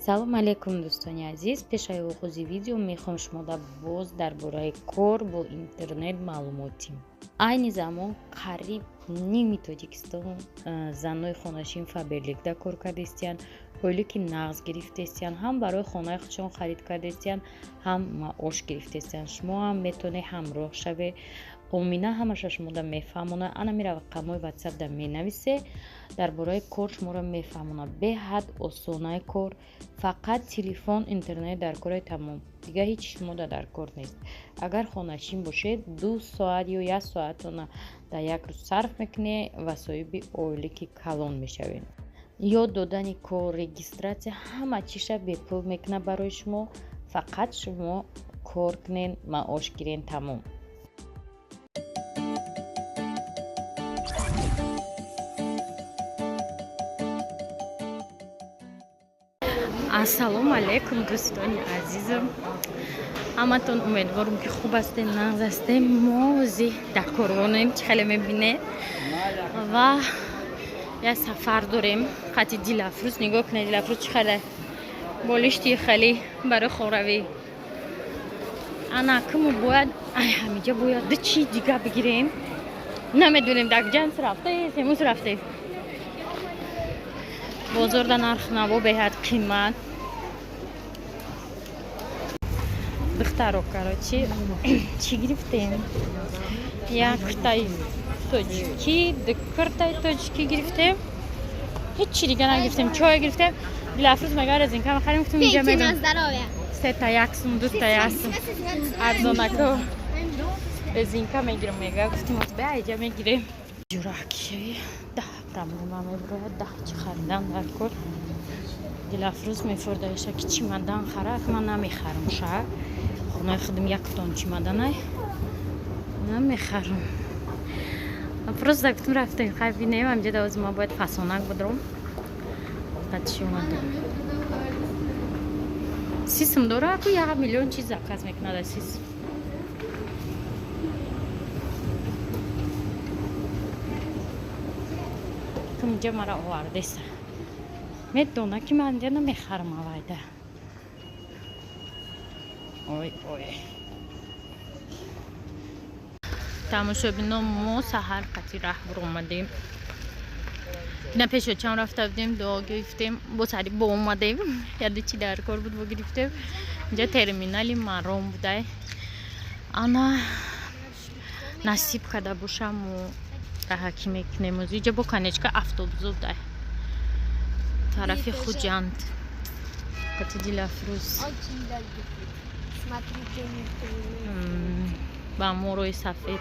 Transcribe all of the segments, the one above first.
Салом алейкум, дӯстони азиз. Пешаи оғози видео мехоҳам шумода боз дар бораи кор бо интернет маълумотим. Айни замон қариб ними Тоҷикистон занои хонашин Фаберликда кор кардестиянд, ойлики нағз гирифтестиянд, ҳам барои хонаи худшон харид кардестиянд, ҳам маош гирифтестиянд. Шумо ҳам метавонед ҳамроҳ шавед. Омина ҳамаша шумода мефаҳмонад. Ана мера рақамҳои ватсапда менависе, дар бораи кор шуморо мефаҳмонад. Беҳад осонаи кор, фақат телефон, интернет дар кори тамом, дигар ҳеҷ шумода дар кор нест. Агар хонашин бошед, 2 соат ё як соатона дар як рӯз сарф мекунед ва соҳиби ойлики калон мешавед. Ёд додани кор, регистрация, ҳама чиша бепул мекунад барои шумо. Фақат шумо кор кунед, маош гирен, тамом. Ассалому алайкум, дӯстони азизам, ҳаматон. Умедворам, ки хуб ҳастем, нағз ҳастем. Мо ҳозир дар корвонем, чӣ хеле мебинед, ва як сафар дорем қати Дилафрӯз. Нигоҳ кунед, Дилафрӯз чӣ хеле болишти хеле барои хоравӣ. Ана киму бояд ай ҳамиҷа бояд ду чи дига бигирем, намедонем дар куҷа рафтаем, ус рафтем. Бозорда нарх наво беҳад қимат. Духтаро, короче, чӣ гирифтем? Як куртаи тоҷикӣ, ду куртаи тоҷикӣ гирифтем, ҳечи дига нагирифтем. Чой гирифтем. Дилафрӯз мега резинка мехарем, гуфтем инҷа Пейте на здоровье. Сета як сум, дута як сум, арзонако. Резинка мегирам мега, гуфтем бе айҷа мегирем. Ҷуракшави даҳ проблема мебурояд, даҳ чи харидан дар кор. Дилафрӯз мефурдаиша, ки чимадан хара. Ман намехарам, ша хонаи худам яктон чимаданай, намехарам. Просто гуфтем рафтем, хай бинем. Ҳамҷа давози ма бояд фасонак будром. Чӣ омадам, сисм дора, ку як миллион чиз заказ мекунад аз сисм. Инҷа мара овардеса, медона, ки ман инҷа намехарам. Авайда, ой, ой, тамошобино, мо саҳар қати раҳ буромадем. На пешочам рафта будем, дуо гирифтем, бо сари бо омадем. Яду чи дар кор буд, бо гирифтем. Инҷа терминали Маром будай. Ана насиб карда бошам, мо раҳакӣ мекунем. Иҷа бо конечка автобусо будай тарафи Хуҷанд қати Дилафрӯз. Очень долго. Смотрите, Ба морои сафед.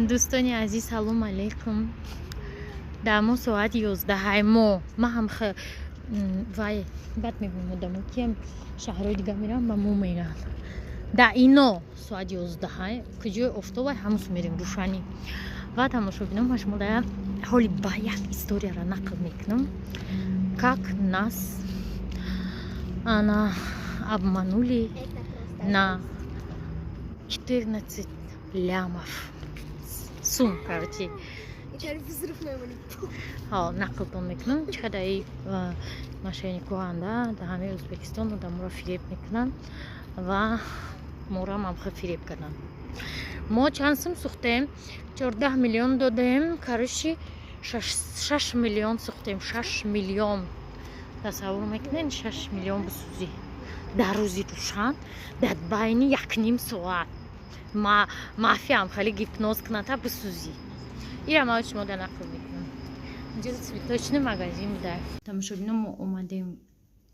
Дӯстони азиз, салом алейкум. Дар мо соати 11 мо. Ман ҳам вай бад мебинам одамо ки шаҳрҳои дига мераванд, ба мо мераванд. Дар ино соати 11 куҷои офтобай, ҳамус мерем рӯшанӣ. Ва тамошобинон, ман шумо дар ҳоли ба як историяро нақл мекунам. Как нас ана обманули на 14 лямов сум, короче. Нақлтон мекунам, чӣ қадар мошенникоанда дар ҳамаи Ӯзбекистон одаморо фиреб мекунанд ва морам ҳам фиреб карданд. Мо чанд сум сӯхтем? 14 миллион додем, короче, 6 миллион сӯхтем, 6 миллион. Тасаввур мекунед, 6 миллион бисӯзӣ дар рӯзи рӯшан, дар байни якним соат. Мафияам хеле гипноз кунад, та бисӯзӣ. Ира ман шумо дар нақл мекунам. Инҷо цветочный магазин буда. Тамошобино, мо омадем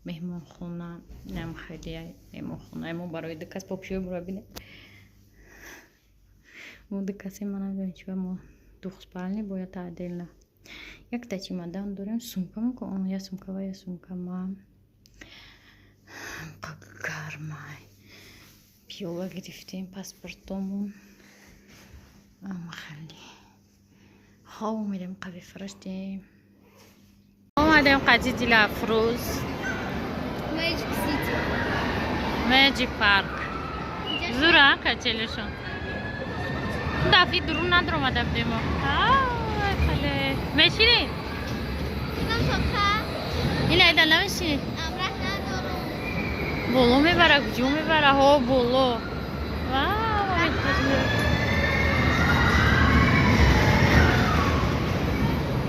меҳмонхона. Нам хеле меҳмонхона мо барои ду кас попшиёи бура бинед. Мо ду касе, ман намедонам чиба мо двухспальный бояд отдельно. Якта чемодан дорем, сумкамо ко он я сумка ва я сумка ма. Гармай. Пиёла гирифтем, паспортомон. Хеле. Хоб мерем, қави фараштем. Омадем қади Дилафрӯз. Magic City. Magic Park. Зура качелешон. Дафи дурун надромада будем. Ай, хеле. Мешинӣ? Ина ида намешинӣ? Боло мебара, куҷо мебара? Ҳо, боло.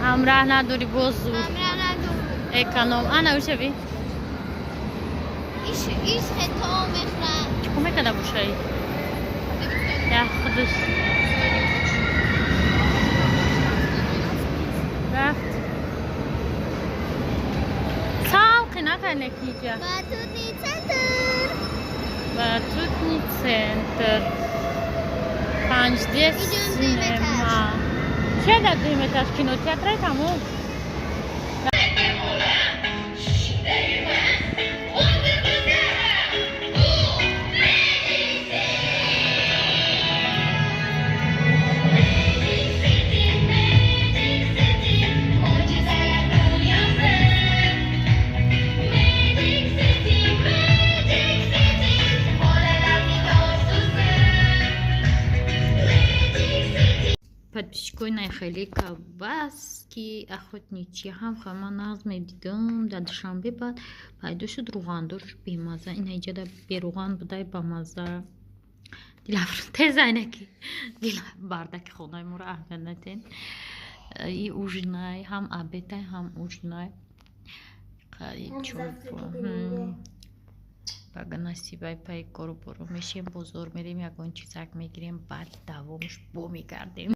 Ҳамраҳ надорӣ, боз зур. Эконом. Ана ушави. Чӣ мекарда бошаи? Я худаш. Рафт. Салқи накарне киҷа. Батутный центр. Батутный центр. 5D синема. Чия дар дуюм этаж? Кинотеатрай тамом. Подписчикои найхеле, колбаски охотничьи ҳам хама нағз медидам дар Душанбе, баъд пайдо шуд, рӯғандор бемазза. Ина иҷода берӯған будай, бамазза. Дилафрӯз тезайнаки дила бардаки хонаи моро аҳамият натен. И ужинай ҳам, обедай ҳам, ужинай. Бага насибай, пай кору боро мешем, бозор мерем, ягон чизак мегирем, баъд давомш бо мегардем.